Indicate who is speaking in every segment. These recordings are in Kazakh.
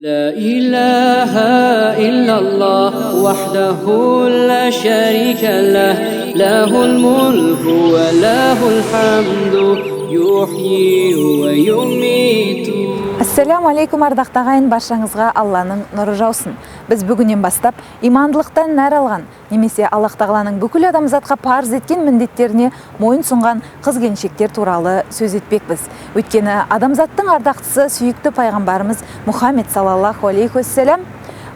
Speaker 1: لا إله إلا الله وحده لا شريك له له الملك وله الحمد يحيي ويميت.
Speaker 2: Ассаляму алейкум, ардақты ағайын, баршаңызға Алланың нұры жаусын. Біз бүгіннен бастап имандылықтан нәр алған немесе Аллах тағаланың бүкіл адамзатқа парыз еткен міндеттеріне мойын сұнған қыз келіншектер туралы сөз етпекпіз. Өйткені адамзаттың ардақтысы сүйікті пайғамбарымыз Мұхаммед саллаллаху алейхи уассалам: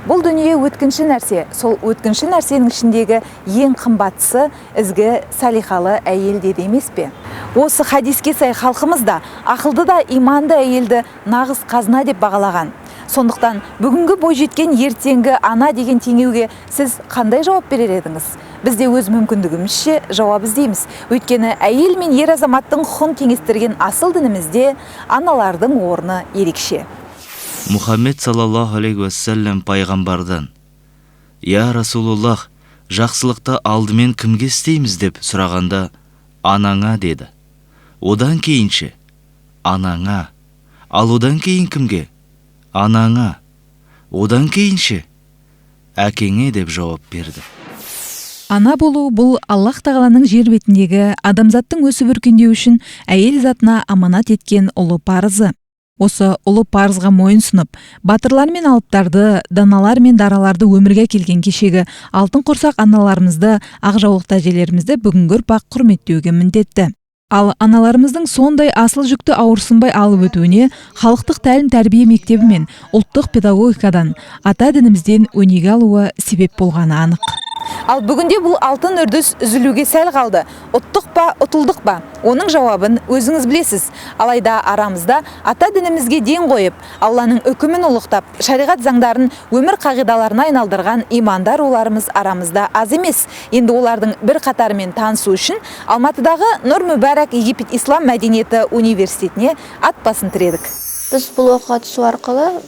Speaker 2: «Бұл дүние өткінші нәрсе, сол өткінші нәрсенің ішіндегі ең қымбаттысы ізгі салихалы әйел», – деді емес пе? Осы хадиске сай халқымыз да ақылды да иманды әйелді нағыз қазына деп бағалаған. Сондықтан бүгінгі бойжеткен ертеңгі ана деген теңеуге сіз қандай жауап берер едіңіз? Біз де өз мүмкіндігімізше жауап іздейміз. Өйткені әйел мен ер азаматтың құқын теңестірген асыл дінімізде аналардың орны ерекше.
Speaker 3: Мұхаммед саллаллаху алейхи уассалам пайғамбардан: «Я Расулуллах, жақсылықты алдымен кімге істейміз?» – деп сұрағанда, «Анаңа», – деді. «Одан кейін ше?» «Анаңа». «Ал одан кейін кімге?» «Анаңа». «Одан кейін ше?» «Әкеңе», – деп жауап берді.
Speaker 2: Ана болу – бұл Аллах тағаланың жер бетіндегі адамзаттың өсіп өркендеуі үшін әйел затына аманат еткен ұлы парызы. Осы ұлы парызға мойын сұнып, батырлар мен алыптарды, даналар мен дараларды өмірге әкелген кешегі алтын құрсақ аналарымызды, ақ жаулықты әжелерімізді бүгінгі ұрпақ құрметтеуге міндетті. Ал аналарымыздың сондай асыл жүкті ауырсынбай алып өтуіне халықтық тәлім тәрбие мектебі мен ұлттық педагогикадан, ата дінімізден өнеге алуы себеп болғаны анық. Ал бүгінде бұл алтын үрдіс үзілуге сәл қалды. Ұттық па, ұтылдық па? Оның жауабын өзіңіз білесіз. Алайда арамызда ата дінімізге ден қойып, Алланың үкімін ұлықтап, шариғат заңдарын өмір қағидаларына айналдырған имандар руларымыз арамызда аз емес. Енді олардың бір қатарымен танысу үшін Алматыдағы Нұр Мүбәрак Египет Ислам мәдениеті университетіне ат басын тіредік.
Speaker 4: Біз бұл оқуға түсу арқылы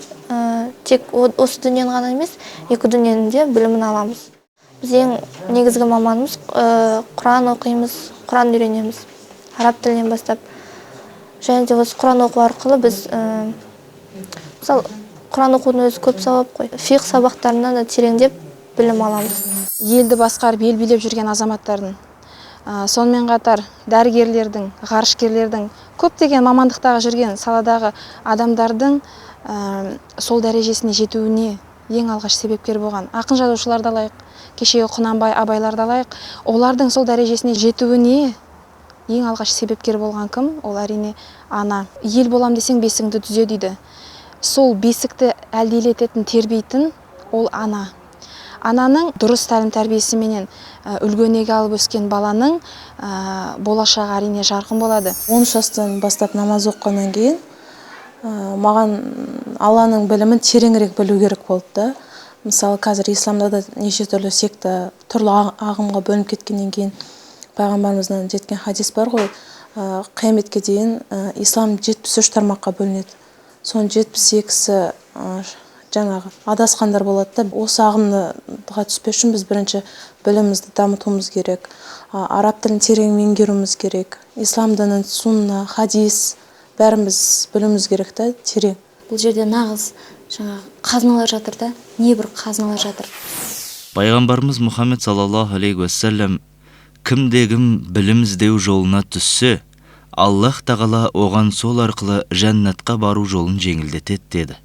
Speaker 4: тек осы дүниені ғана емес, екі дүниенің де білімін аламыз. Біз ең негізгі маманымыз Құран оқимыз, Құран үйренеміз араб тілінен бастап. Және де осы Құран оқу арқылы біз мысалы, Құран оқудың өзі көп сауап қой, фиқһ сабақтарынан да тереңдеп білім аламыз.
Speaker 5: Елді басқарып, ел билеп жүрген азаматтардың, сонымен қатар дәрігерлердің, ғарышкерлердің, көптеген мамандықтағы жүрген саладағы адамдардың сол дәрежесіне жетуіне ең алғаш себепкер болған ақын жазушыларды алайық, кешегі Құнанбай, Абайларды алайық. Олардың сол дәрежесіне жетуіне ең алғаш себепкер болған кім? Ол, әрине, ана. «Ел болам десең, бесігіңді түзе», – дейді. Сол бесікті әлдилететін, тербейтін ол ана. Ананың дұрыс тәлім тәрбиесіменен үлгі өнеге алып өскен баланың болашағы, әрине, жарқын болады.
Speaker 6: 13 жастан бастап намаз оқығаннан кейін маған Алланың білімін тереңірек білу керек болды да. Мысалы, қазір исламда да неше түрлі секта, түрлі ағымға бөлініп кеткеннен кейін, пайғамбарымыздан жеткен хадис бар ғой, қияметке дейін ислам 73 тармаққа бөлінеді, соның 72-сі жаңағы адасқандар болады да. Осы ағымға түспес үшін біз бірінші білімімізді дамытуымыз керек, араб тілін терең меңгеруіміз керек, ислам дінін, сунна, хадис, бәрін біз білуіміз керек та терең.
Speaker 4: Бұл жерде нағыз жаңағы қазыналар жатыр да, небір қазыналар жатыр.
Speaker 3: Пайғамбарымыз Мұхаммед саллаллаху алейхи уассалам: «Кімде кім білім іздеу жолына түссе, Аллах тағала оған сол арқылы жәннатқа бару жолын жеңілдетеді», – деді.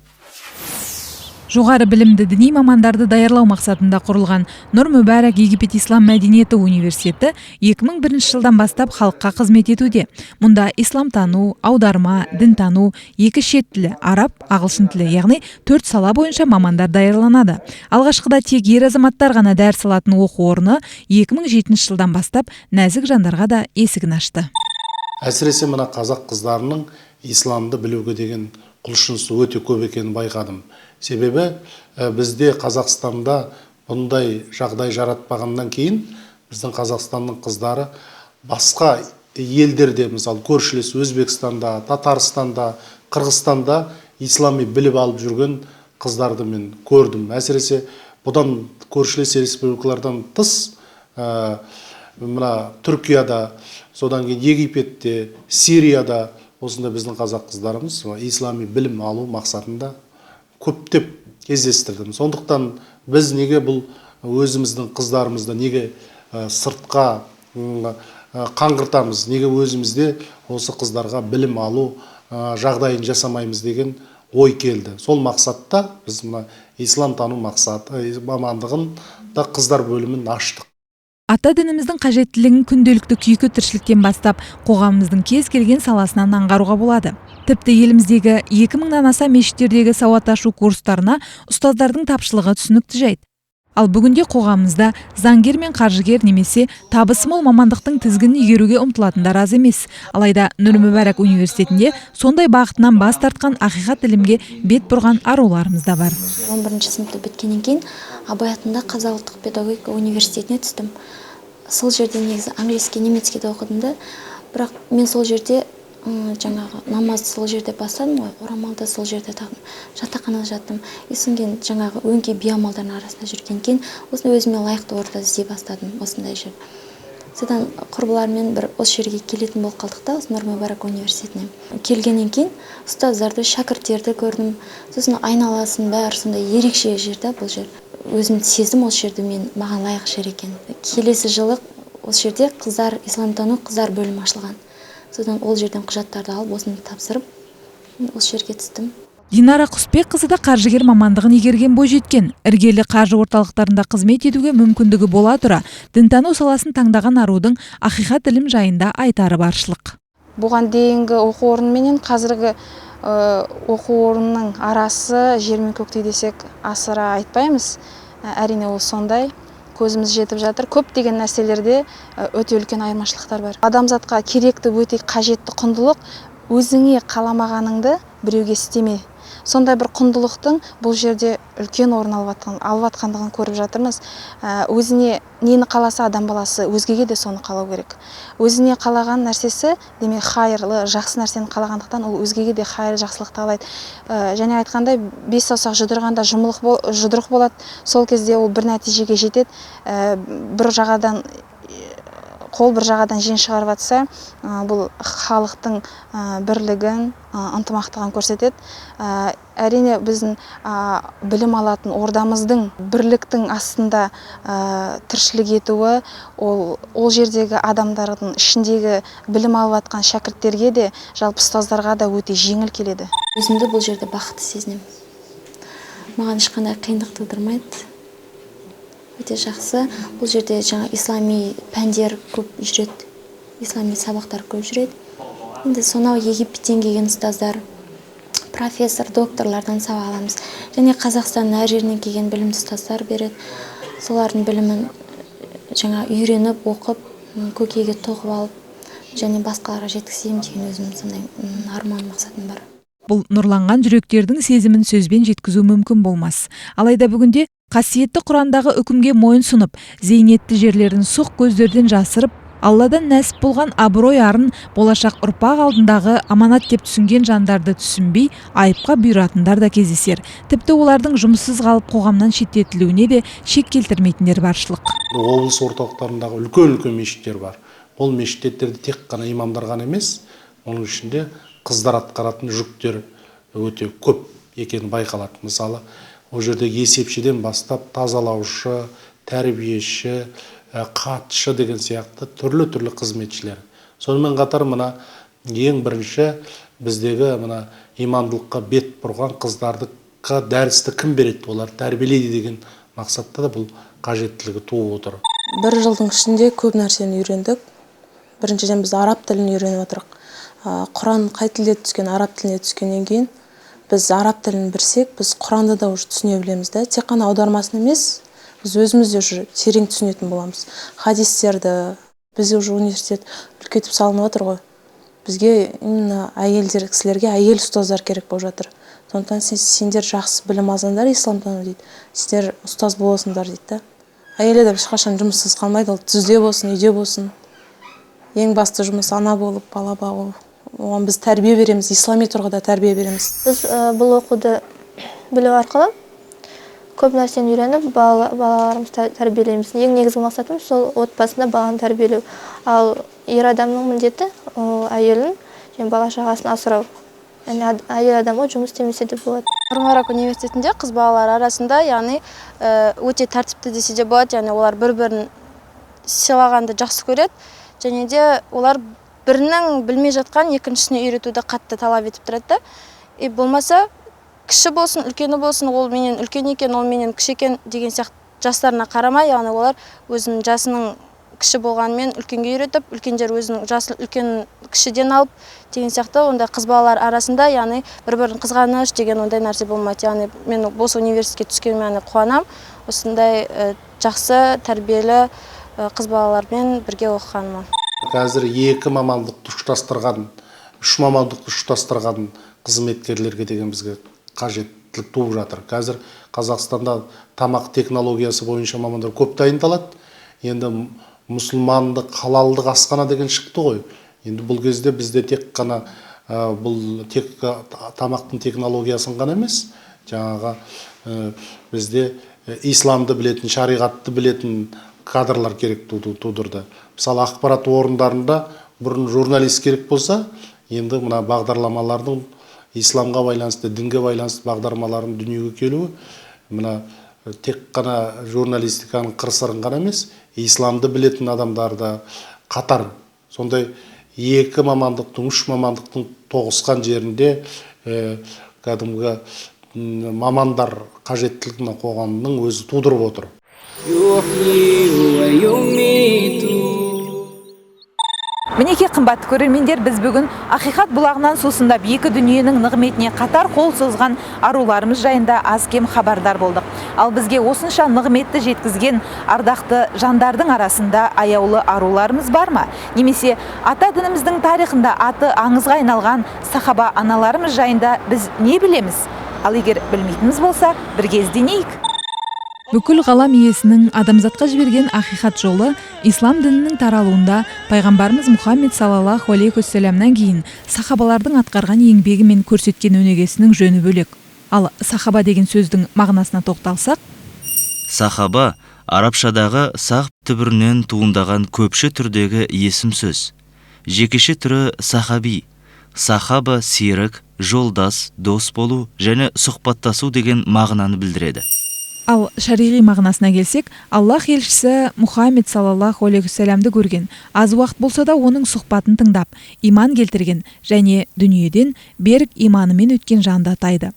Speaker 2: Жоғары білімді діни мамандарды даярлау мақсатында құрылған Нұр Мүбәрак Египет Ислам мәдениеті университеті 2001 жылдан бастап халыққа қызмет етуде. Мұнда исламтану, аударма, дінтану, екі шет тілі, араб, ағылшын тілі, яғни төрт сала бойынша мамандар даярланады. Алғашқыда тек ер азаматтар ғана дәріс алатын оқу орны 2007 жылдан бастап нәзік жандарға да есігін ашты.
Speaker 7: Әсіресе мына қазақ қыздарының исламды білуге деген құлшынысы өте көп екенін байқадым. Себебі бізде Қазақстанда бұндай жағдай жаратпағаннан кейін, біздің Қазақстанның қыздары басқа елдерде, мысалы, көршілес Өзбекстанда, Татарстанда, Қырғызстанда ислами біліп алып жүрген қыздарды мен көрдім. Әсіресе бұдан көршілес республикалардан тыс мына Түркияда, содан кейін Египетте, Сирияда осындай біздің қазақ қыздарымыз ислами білім алу мақсатында көптеп кездестірдім. Сондықтан біз неге бұл өзіміздің қыздарымызды неге сыртқа қаңғыртамыз, неге өзімізде осы қыздарға білім алу жағдайын жасамаймыз деген ой келді. Сол мақсатта біз мына исламтану мақсаты мамандығын да қыздар бөлімін аштық.
Speaker 2: Ата дініміздің қажеттілігін күнделікті күйкі тіршіліктен бастап қоғамымыздың кез келген саласынан аңғаруға болады. Тіпті еліміздегі 2000-нан аса мешіттердегі сауат ашу курстарына ұстаздардың тапшылығы түсінікті жайт. Ал бүгінде қоғамымызда заңгер мен қаржыгер немесе табысы мол мамандықтың тізгінін игеруге ұмтылатындар аз емес. Алайда Нұр Мүбәрак университетінде сондай бағытынан бас тартқан, ақиқат ілімге бет бұрған аруларымыз да бар.
Speaker 4: 11 сыныпты біткеннен кейін Абай атындағы Қазақ ұлттық педагогика университетіне түстім. Сол жерде негізі английский, немецкийді оқыдым да, бірақ мен сол жерде жаңағы намазды сол жерде бастадым ғой, орамалды сол жерде тақтым, жатақханада жаттым. И содан кейін жаңағы өңкей биамалдардың арасында жүрген кейін осындай өзіме лайықты орта іздей бастадым, осындай жер. Содан құрбыларыммен бір осы жерге келетін болып қалдық та, осы Нұр Мүбәрак университетіне. Келгеннен кейін ұстаздарды, шәкірттерді көрдім. Сосын айналасын бәрі сондай ерекше жер да бұл жер. Өзім сездім осы жерді, мен маған лайық жер екен. Келесі жылы осы жерде қыздар исламтану қыздар бөлімі ашылған. Содан ол жерден құжаттарды алып, осыны тапсырып, осы жерге түстім.
Speaker 2: Динара Құсбекқызы да қаржыгер мамандығын игерген бойжеткен. Іргелі қаржы орталықтарында қызмет етуге мүмкіндігі бола тұра, дінтану саласын таңдаған арудың ақиқат ілім жайында айтары баршылық.
Speaker 5: Бұған дейінгі оқу орны менен қазіргі оқу орнының арасы жер мен көктей десек асыра айтпаймыз. Әрине ол сондай. Көзіміз жетіп жатыр. Көптеген нәрселерде өте үлкен айырмашылықтар бар. Адамзатқа керекті, өте қажетті құндылық өзіңе қаламағаныңды біреуге істеме. Сондай бір құндылықтың бұл жерде үлкен орын алып атқандығын көріп жатырмыз. Өзіне нені қаласа адам баласы, өзгеге де соны қалау керек. Өзіне қалаған нәрсесі, демек хайырлы, жақсы нәрсені қалағандықтан ол өзгеге де хайыр, жақсылықты қалайды. Және айтқандай, бес саусақ жұдырғанда жұдырық болады. Сол кезде ол бір нәтижеге жетеді. Бір жағадан қол бір жағадан жең шығарып атса, бұл халықтың бірлігін, ынтымақтығын көрсетеді. Әрине біздің білім алатын ордамыздың бірліктің астында тіршілік етуі, ол жердегі адамдардың ішіндегі білім алып атқан шәкірттерге де, жалпы ұстаздарға да өте жеңіл келеді.
Speaker 4: Өзімді бұл жерде бақытты сезінемін. Маған ешқандай қиындық тудырмайды. Өте жақсы. Бұл жерде жаңа ислами пәндер көп жүреді, ислами сабақтар көп жүреді. Енді сонау Египеттен келген ұстаздар, профессор, докторлардан сабақ аламыз. Және Қазақстанның әр жерінен келген білімді ұстаздар береді. Солардың білімін жаңа үйреніп, оқып, көкейге тоқып алып, және басқаларға жеткіземін деген өзімнің сондай арман мақсатым бар.
Speaker 2: Бұл нұрланған жүректердің сезімін сөзбен жеткізу мүмкін болмас. Алайда бүгінде қасиетті Құрандағы үкімге мойын сұнып, зейнетті жерлерін сұқ көздерден жасырып, Алладан нәсіп болған абырой арын болашақ ұрпақ алдындағы аманат деп түсінген жандарды түсінбей, айыпқа бұйыратындар да кездесер. Тіпті олардың жұмыссыз қалып қоғамнан шеттетілуіне де шек келтірмейтіндер баршылық.
Speaker 7: Облыс орталықтарындағы үлкен-үлкен мешіттер бар. Ол мешіттерде тек қана имамдар ғана емес, оның ішінде қыздар атқаратын жүктер өте көп екені байқалады. Мысалы, ол жерде есепшіден бастап тазалаушы, тәрбиеші, хатшы деген сияқты түрлі-түрлі қызметшілер. Сонымен қатар мына ең бірінші біздегі мына имамдылыққа бет бұрған қыздарға дәрісті кім береді, олар тәрбиелейді деген мақсатта да бұл қажеттілігі туып отыр.
Speaker 6: Бір жылдың ішінде көп нәрсені үйрендік. Біріншіден біз араб тілін үйреніп отырық. Құран қай тілде түскен, араб тіліне түскеннен кейін біз араб тілін білсек, біз Құранды да уже түсіне білеміз да. Тек қана аудармасын емес, біз өзіміз де уже терең түсінетін боламыз. Хадистерді бізде уже университет үлкейтіп салынып отыр ғой. Бізге именно әйелдер, кісілерге әйел ұстаздар керек болып жатыр. Сондықтан сендер жақсы білім алсаңдар исламтану дейді, сендер ұстаз боласыңдар дейді да. Әйел адам ешқашан жұмыссыз қалмайды, ол түзде болсын, үйде болсын. Ең басты жұмыс ана болып, бала бағу. Оған біз тәрбие береміз, ислами тұрғыда тәрбие береміз.
Speaker 4: Біз бұл оқуды білу арқылы көп нәрсені үйреніп, балаларымызды тәрбиелейміз. Ең негізгі мақсатымыз сол отбасында баланы тәрбиелеу. Ал ер адамның міндеті ол әйелін және бала шағасын асырау. Яғни әйел адамға жұмыс істемесе де болады.
Speaker 8: Нұр университетінде қыз балалар арасында, яғни өте тәртіпті десе де болады, яғни олар бір-бірін сыйлағанды жақсы көреді, және де олар бірінің білмей жатқан екіншісіне үйретуді қатты талап етіп тұрады да. И болмаса кіші болсын, үлкені болсын, ол менен үлкен екен, ол менен кіші екен деген сияқты жастарына қарамай, яғни олар өзінің жасының кіші болғанымен үлкенге үйретіп, үлкендер өзінің жасын үлкен кішіден алып деген сияқты. Ондай қыз балалар арасында, яғни бір-бірін қызғаныш деген ондай нәрсе болмайды. Яғни мен осы университетке түскеніме қуанам, осындай жақсы тәрбиелі қыз балалармен бірге оқығаныма.
Speaker 7: Қазір екі мамандықты ұштастырған, үш мамандықты ұштастырған қызметкерлерге деген бізге қажеттілік туып жатыр. Қазір Қазақстанда тамақ технологиясы бойынша мамандар көп дайындалады. Енді мұсылмандық халалдық асхана деген шықты ғой. Енді бұл кезде бізде тек қана бұл тек тамақтың технологиясын ғана емес, жаңағы бізде исламды білетін, шариғатты білетін кадрлар керек тудырды. Мысалы, ақпарат орындарында бұрын журналист керек болса, енді мына бағдарламалардың исламға байланысты, дінге байланысты бағдарламалардың дүниеге келуі мына тек қана журналистиканың қыр-сырын ғана емес, исламды білетін адамдарды қатар сондай екі мамандықтың, үш мамандықтың тоғысқан жерінде кәдімгі мамандар қажеттілігін қоғамның өзі тудырып отыр.
Speaker 2: Мінекей, қымбатты көрермендер, біз бүгін ақиқат бұлағынан сусындап екі дүниенің нығметіне қатар қол созған аруларымыз жайында аз-кем хабардар болдық. Ал бізге осынша нығметті жеткізген ардақты жандардың арасында аяулы аруларымыз бар ма? Немесе ата дініміздің тарихында аты аңызға айналған сахаба аналарымыз жайында біз не білеміз? Ал егер білмейтініміз болса, бірге ізденейік. Бүкіл ғалам иесінің адамзатқа жіберген ақиқат жолы ислам дінінің таралуында пайғамбарымыз Мұхаммед саллаллаху алейхи уассаламнан кейін сахабалардың атқарған еңбегі мен көрсеткен өнегесінің жөні бөлек. Ал сахаба деген сөздің мағынасына тоқталсақ,
Speaker 3: сахаба арабшадағы сақ түбірінен туындаған көпше түрдегі есім сөз. Жекеше түрі сахаби. Сахаба серік, жолдас, дос болу және сұхбаттасу деген мағынаны білдіреді.
Speaker 2: Ал шариғи мағынасына келсек, Аллах елшісі Мұхаммед саллаллаху алейхи уассаламды көрген, аз уақыт болса да оның сұхбатын тыңдап, иман келтірген және дүниеден берік иманымен өткен жанды атайды.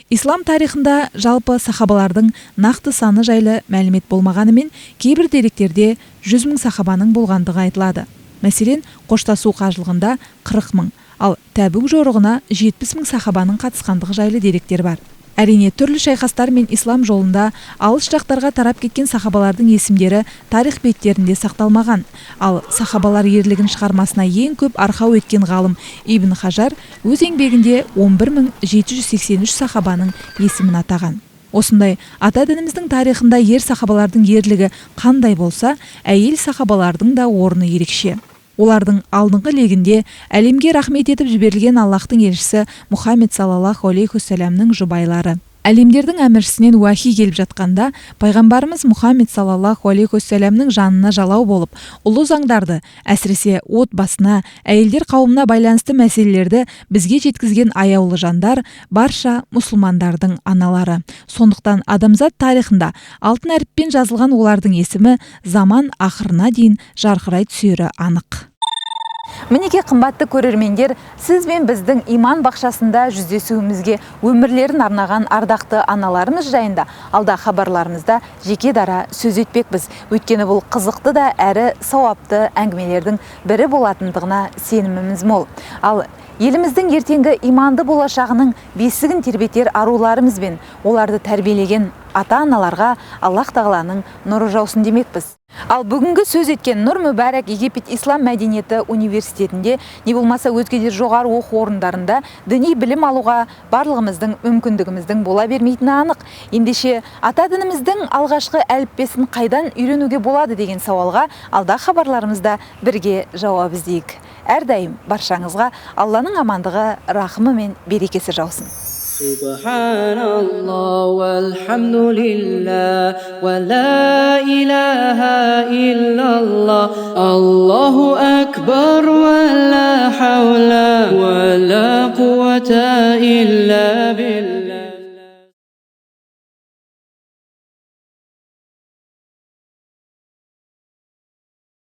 Speaker 2: Ислам тарихында жалпы сахабалардың нақты саны жайлы мәлімет болмағанымен, кейбір деректерде 100 мың сахабаның болғандығы айтылады. Мәселен, қоштасу қажылығында 40 мың, ал Тәбук жорығына 70 мың сахабаның қатысқандығы жайлы деректер бар. Әрине, түрлі шайқастар мен ислам жолында алыс жақтарға тарап кеткен сахабалардың есімдері тарих беттерінде сақталмаған. Ал сахабалар ерлігін шығармасына ең көп арқау еткен ғалым Ибн Хажар өз еңбегінде 11783 сахабаның есімін атаған. Осындай ата дініміздің тарихында ер сахабалардың ерлігі қандай болса, әйел сахабалардың да орны ерекше. Олардың алдыңғы легінде әлемге рахмет етіп жіберілген Аллахтың елшісі Мұхаммед саллаллаху алейхи уассаламның жұбайлары. Әлемдердің әміршісінен уахи келіп жатқанда, пайғамбарымыз Мұхаммед саллаллаху алейхи уассаламның жанына жалау болып, ұлы заңдарды, әсіресе отбасына, әйелдер қауымына байланысты мәселелерді бізге жеткізген аяулы жандар барша мұсылмандардың аналары. Сондықтан адамзат тарихында алтын әріппен жазылған олардың есімі заман ақырына дейін жарқырай түсері анық. Мінекей, қымбатты көрермендер, сіз бен біздің иман бақшасында жүздесуімізге өмірлерін арнаған ардақты аналарымыз жайында алда хабарларымызда жеке дара сөз етпекпіз. Өйткені бұл қызықты да әрі сауапты әңгімелердің бірі болатындығына сеніміміз мол. Ал еліміздің ертеңгі иманды болашағының бесігін тербетер аруларымыз бен оларды тәрбиелеген ата-аналарға Аллах тағаланың нұры жаусын демекпіз. Ал бүгінгі сөз еткен Нұр Мүбәрак Египет Ислам мәдениеті университетінде, не болмаса өзге де жоғары оқу орындарында діни білім алуға барлығымыздың мүмкіндігіміздің бола бермейтіні анық. Ендеше ата дініміздің алғашқы әліппесін қайдан үйренуге болады деген сауалға алда хабарларымызда бірге жауап іздейік. Әрдайым баршаңызға Алланың амандығы, рахымы мен берекесі жаусын.
Speaker 1: Subhanallah walhamdulillah wa la ilaha illallah Allahu akbar wa la hawla wa la quwwata قوة إلا